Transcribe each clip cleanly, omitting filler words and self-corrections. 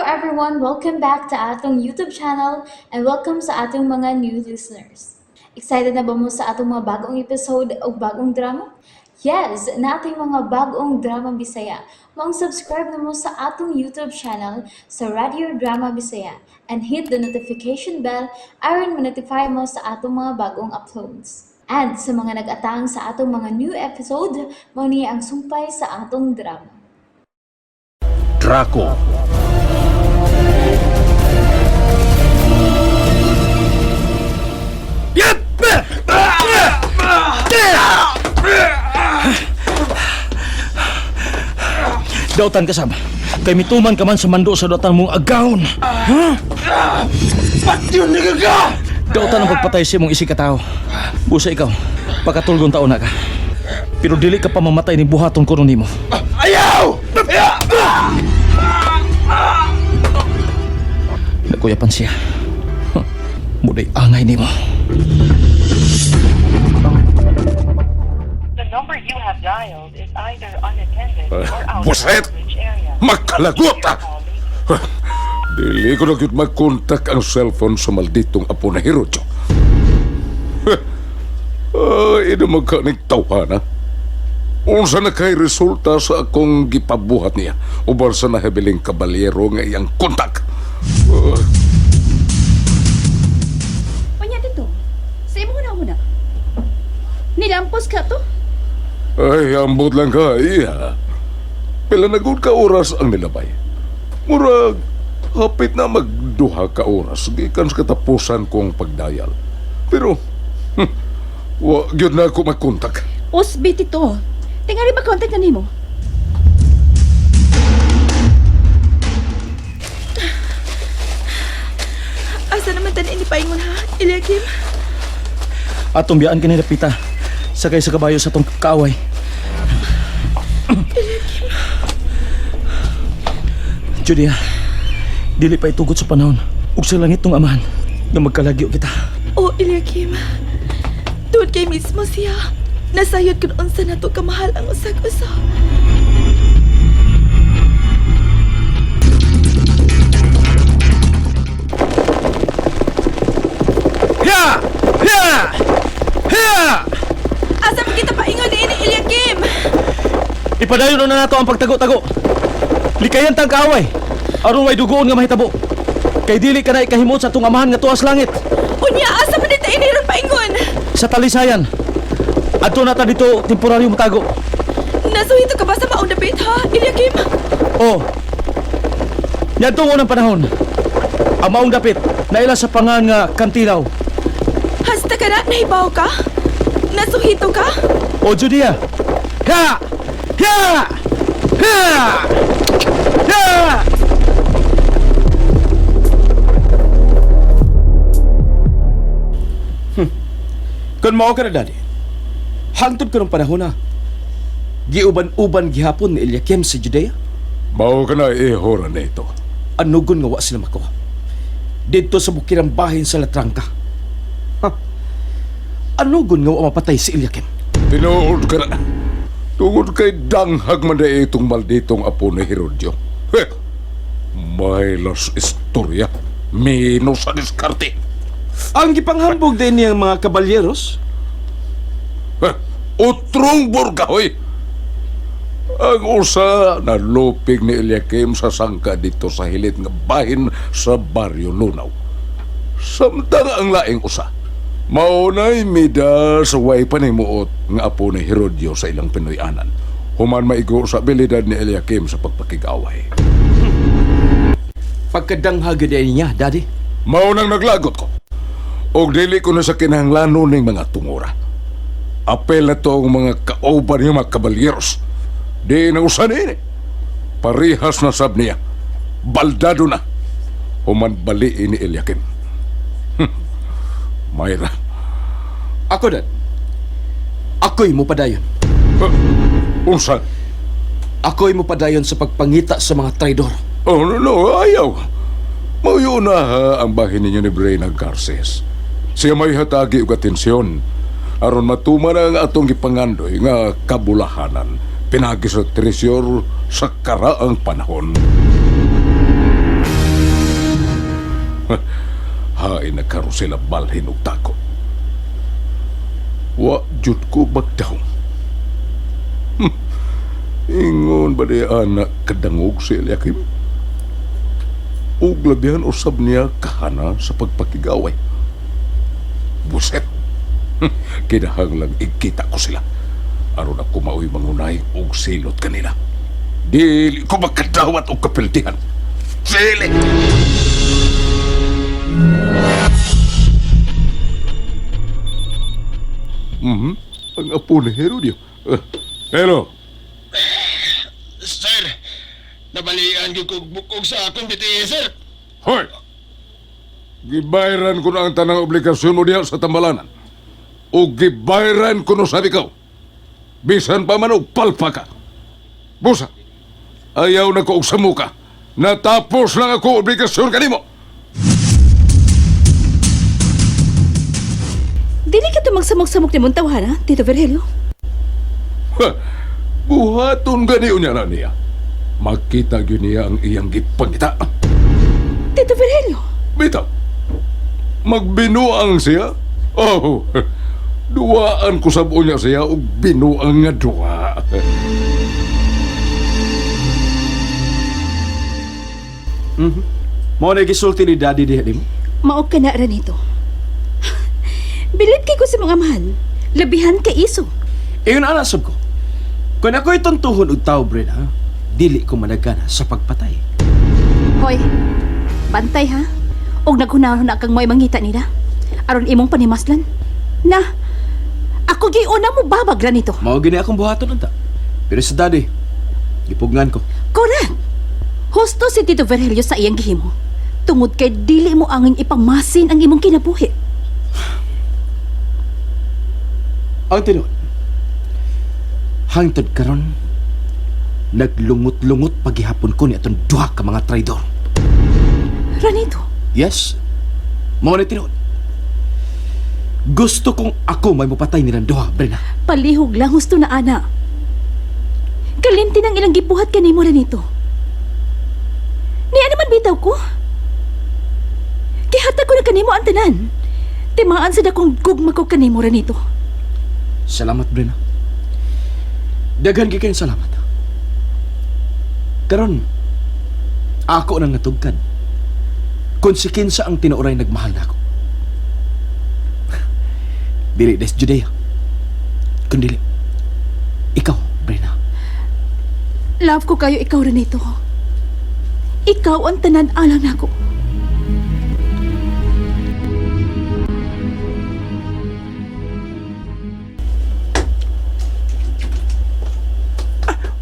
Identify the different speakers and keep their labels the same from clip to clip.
Speaker 1: everyone! Welcome back to atong YouTube channel and welcome sa atong mga new listeners. Excited na ba mo sa atong mga bagong episode o bagong drama? Yes, nating mga bagong drama Bisaya. Maong subscribe na mo sa atong YouTube channel sa Radio Drama Bisaya and hit the notification bell aron ma-notify mo sa atong mga bagong uploads. And sa mga nag-atang sa atong mga new episode, mao ni ang sumpay sa atong drama.
Speaker 2: Draco.
Speaker 3: Dautan ka, Sam. Kay mituman ka man sa mando sa dautan mong agawon. Ha?
Speaker 2: Patyon na ka!
Speaker 3: Dautan ang pagpatay sa imong isig katao. Busa ikaw, pakatulgon taon na ka. Pero dili ka pa mamatay ni buhaton kuno nimo.
Speaker 2: Ayaw!
Speaker 3: Nakuyapan siya. Huh. Muday angay nimo.
Speaker 4: The number you have dialed is either unattended or out of
Speaker 2: Buset!
Speaker 4: coverage area.
Speaker 2: Magkalagot! Ah! Dili ko na gyud magkontak ang cellphone sa malditong apo na Hirocho. Ay, ina magkanig tawhana. Unsa na kay resulta sa akong gipabuhat niya uban sa nahabiling kabalyero nga iyang kontak.
Speaker 5: Unya dito. Sa imo na una. Nilampos ka to?
Speaker 2: Ay, ambot lang ka, iya. Pila na gud ka oras ang nilabay. Murag, hapit na magduha ka oras gikan sa katapusan kong pagdayal. Pero, wa gyud na ako magkontak.
Speaker 5: Usbi tito. Tingali ba contact na nimo?
Speaker 6: Asa naman tan ini paingon ha, Eliakim?
Speaker 3: Atong biyaan kini dapita. Sakay sa kabayo sa tong kaaway. Julia, dili pa itugot sa panahon ug sa langit tong amahan nga magkalagyo kita.
Speaker 6: O Eliakim, doon kay mismo siya. Nasayod kun unsa nato kamahal ang usag-usa.
Speaker 3: Ya! Ya! Ya!
Speaker 6: Asa man kita paingon ni ini Eliakim?
Speaker 3: Ipadayon na nato ang pagtago-tago. Likayan tang kaaway. Aron way dugoon nga mahitabo. Kay dili ka na ikahimot sa atong amahan nga tuas langit.
Speaker 6: Unya asa man dito ini ron paingon?
Speaker 3: Sa talisayan. Adto na ta dito temporaryo matago.
Speaker 6: Nasuhito ka ba sa maong dapit ha, Eliakim?
Speaker 3: Oh. Niadtong unang panahon. Ang maong dapit naila sa pangan nga Kantilaw.
Speaker 6: Hasta ka na nahibaw ka? Nasuhito ka?
Speaker 3: O Judea. Ya! Ya! Ya! Ya!
Speaker 7: Kung mao ka na, Daddy, hangtod ka ng panahon na, giuban-uban gihapon ni Eliakim sa Judea,
Speaker 2: Mao ka na ihora na ito.
Speaker 7: anugon nga wa sila makuha. Didto sa bukirang bahin sa Latrangka. Ha? Anugon nga wa mapatay si Eliakim.
Speaker 2: Tinuod ka na. Tungod kay danghag man na itong malditong apo ni Herodio. Heh! May las istorya. Minus sa diskarte.
Speaker 7: Ang gipanghambog din niyang mga kabalyeros,
Speaker 2: Heh! Utrong burgahoy! Ang usa na lupig ni Eliakim sa sangka dito sa hilit nga bahin sa Baryo Lunaw. Samtang ang laing usa, maunay mida sa way panimuot nga apo ni Herodio sa ilang Pinoy-anan. Human maigo sa abilidad ni Eliakim sa pagpakigaway.
Speaker 7: pagkadanghag din niya, Daddy.
Speaker 2: Maunang naglagot ko. Og dili ko na sa kinahanglanon ning mga tungura. Apel na to ang mga kauban niya mga kabalyeros. Di na usan ini. Parihas na sab niya. Baldado na. Human bali ni Eliakim. Mayra.
Speaker 7: Ako, Dad. Ako'y mupadayon.
Speaker 2: Huh? Unsa?
Speaker 7: Ako'y mupadayon sa pagpangita sa mga traidor.
Speaker 2: Oh, no, no, ayaw. Mauyo na ha, ang bahin ninyo ni Brena Garces. Siya may hatagi og atensyon. Aron matuman ang atong gipangandoy nga kabulahanan. Pinagi sa treasure sa karaang panahon. Aron sila balhin og tako. Wa jud ko bagdahong. Ingon ba di anak kadangog si Eliakim? Ug labihan usab niya kahana sa pagpakigaway. Buset! Kinahanglang ikita ko sila. Aron ako maoy mangunay og silot kanila. Dili ko makadawat og kapildihan. Dili! Ang apo ni Herodio. Hello.
Speaker 8: Sir, nabalian gyud kog bukog sa akong BTA, sir.
Speaker 2: Hoy! Gibayran ko na ang tanang obligasyon mo diha sa tambalanan. O gibayran ko no sabi ikaw. Bisan pa man og palpa ka. Busa, ayaw na ko og samuka. Natapos lang ako obligasyon kanimo.
Speaker 5: Dili ka magsamok-samok ni mong tawhana, Tito Virgilio.
Speaker 2: Ha, buhaton gani unya na niya. Makita gyud niya ang iyang gipangita.
Speaker 5: Tito Virgilio,
Speaker 2: Bitaw. Magbinuang siya. Oh, duwaan ko sa niya siya og binuang nga duwa.
Speaker 7: Mao na gisulti ni Daddy diha nimo.
Speaker 5: mao ka na Ranito. Bilib kay ko sa mga amahan. Labihan kay iso.
Speaker 7: Iyon ana sab ko. Kung ako'y tuntuhon og tao, Bren, ha? Dili ko managana sa pagpatay.
Speaker 5: Hoy, bantay ha. Og naghunahuna kang mo'y mangita nila. Aron imong panimaslan. Na, ako giuna mo babag Ranito.
Speaker 7: Mao gini akong buhaton unta. Pero sa Daddy, gipugnan ko.
Speaker 5: Correct. Husto si Tito Virgilio sa iyang gihimo. Tungod kay dili mo angin ipamasin ang imong kinabuhi.
Speaker 7: Ang tinuod. Hangtod karon, naglungot-lungot paghihapon ko ni atong duha ka mga traidor.
Speaker 5: Ranito,
Speaker 7: Yes, mao ni tinuod. Gusto kong ako may mupatay nilang duha, Brena.
Speaker 5: palihog lang husto na ana. Kalimti ng ilang gibuhat kanimo Ranito. Niya naman bitaw ko. Gihatag ko na kanimo ang tanan. Timaan sa dakong gugma ko kanimo Ranito.
Speaker 7: Salamat, Brena. Daghan gyud kayong salamat. Karon, ako nang natugkad. Kung si kinsa ang tinuoray nagmahal nako. Dili des Judea. Kundili, ikaw, Brena.
Speaker 5: Love ko kayo ikaw Ranito. Ikaw ang tanan alang nako.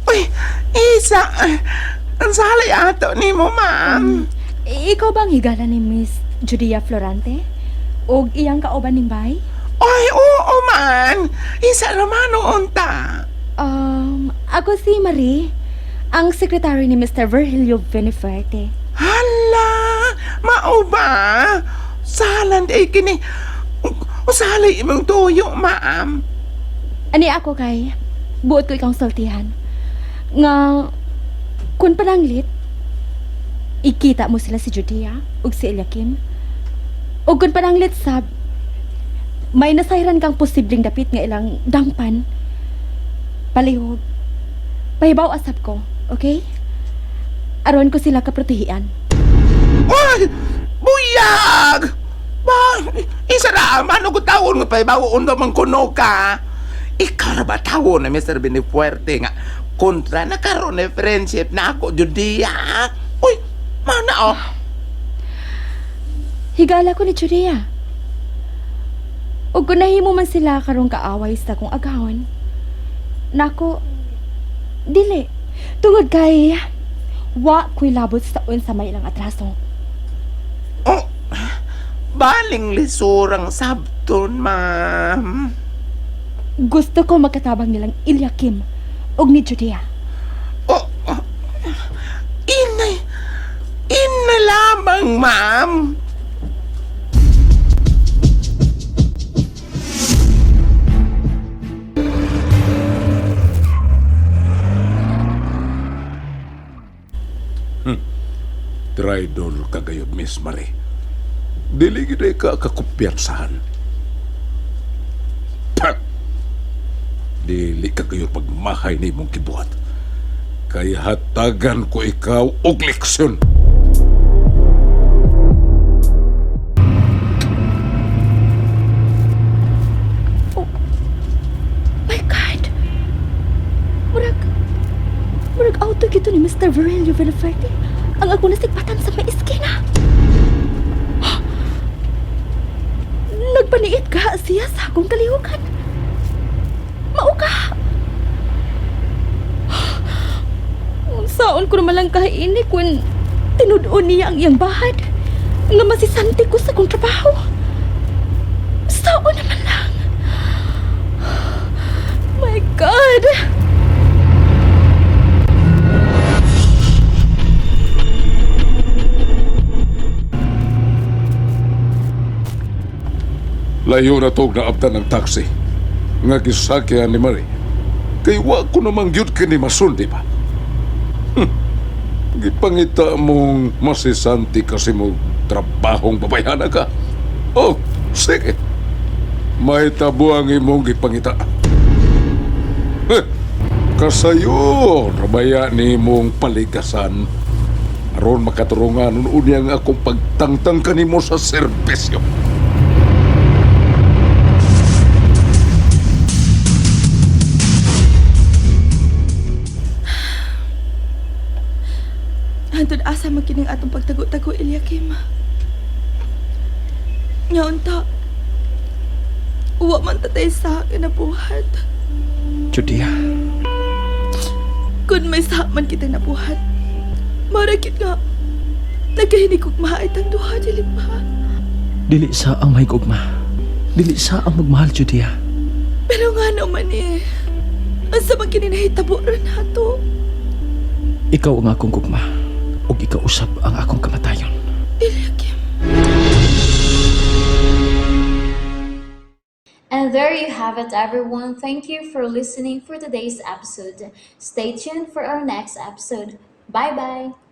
Speaker 9: Uy, Isa, ang salay ato ni mo, ma'am.
Speaker 1: Ikaw bang higala ni Miss Judea Florante? Og iyang kauban ning bay?
Speaker 9: Ay, oo man. Isa Romano unta.
Speaker 1: Ako si Marie, ang secretary ni Mr. Virgilio Benefuerte.
Speaker 9: Hala, mao ba? Salan ay kini. Usalay imong tuyo, ma'am.
Speaker 1: Ani ako kay, buot ko ikang sultihan. Nga, kun pananglit, ikita mo sila si Judea ug si Eliakim. Ug kun pananglit sab, may nasayran kang posibleng dapit nga ilang dangpan. Palihog, pahibaw asab ko, okay? Aron ko sila kaprotehian.
Speaker 9: Uy, buyag! Ba, isa ra man og tawon nga pahibaw unta man kuno ka. Ikaw ra ba tawo na Mr. Benefuerte nga kontra na karon ni friendship na ako Judea. Uy, mana oh.
Speaker 1: Higala ko ni Judea. Ug kung nahimo man sila karong kaaway sa akong agahon, nako, dili. Tungod kay, wa ko'y labot sa unsa may ilang atraso.
Speaker 9: Oh, baling lisurang sabton, ma'am.
Speaker 1: Gusto ko magkatabang nilang Eliakim ug ni Judea.
Speaker 9: Oh, oh. Inay, ina lamang, ma'am.
Speaker 2: Traidor ka gayud, Miss Marie. Dili gid ka kakumpiyansahan. Pa! Dili ka kayo pagmahay ni imong gibuhat. Kay hatagan ko ikaw og leksyon.
Speaker 6: My God! Murag auto gito ni Mr. Virgilio Villaferte. Ang ako nasigpatan sa may iskina. Nagpaniit ka siya sa akong kalihukan. Mao ka! Unsaon ko naman lang kaini kun tinud-on niya ang iyang bahad nga masisanti ko sa akong trabaho. Saon naman lang. My God!
Speaker 2: Layo na tog naabtan ng taxi. Nga gisakyan ni Marie. Kay wa ko namang gyud kini masundi ba. Gipangita mong masisanti kasi mo trabahong babayhana ka. Oh, sige. May tabo ang imong gipangita. Eh, kasayo, rabaya ni mong paligasan. Aron makaturungan unyang akong pagtangtang kanimo sa serbisyo.
Speaker 6: Hantod asa man kining atong pagtago-tago, Eliakim. Nya unta. Uwa man tatay sa akin na buhat.
Speaker 7: Judea,
Speaker 6: Kung may sa man kita nabuhat, marakit nga. Nagkahinikog maait ang duha, dili ba?
Speaker 7: Dili sa ang may gugma. Dili sa ang magmahal, Judea.
Speaker 6: Pero nga naman eh, asa man kini nahitabo ron nato.
Speaker 7: Ikaw ang akong gugma. Ug ikaw usab ang akong kamatayon.
Speaker 6: Eliakim.
Speaker 1: And there you have it, everyone. Thank you for listening for today's episode. Stay tuned for our next episode. Bye bye.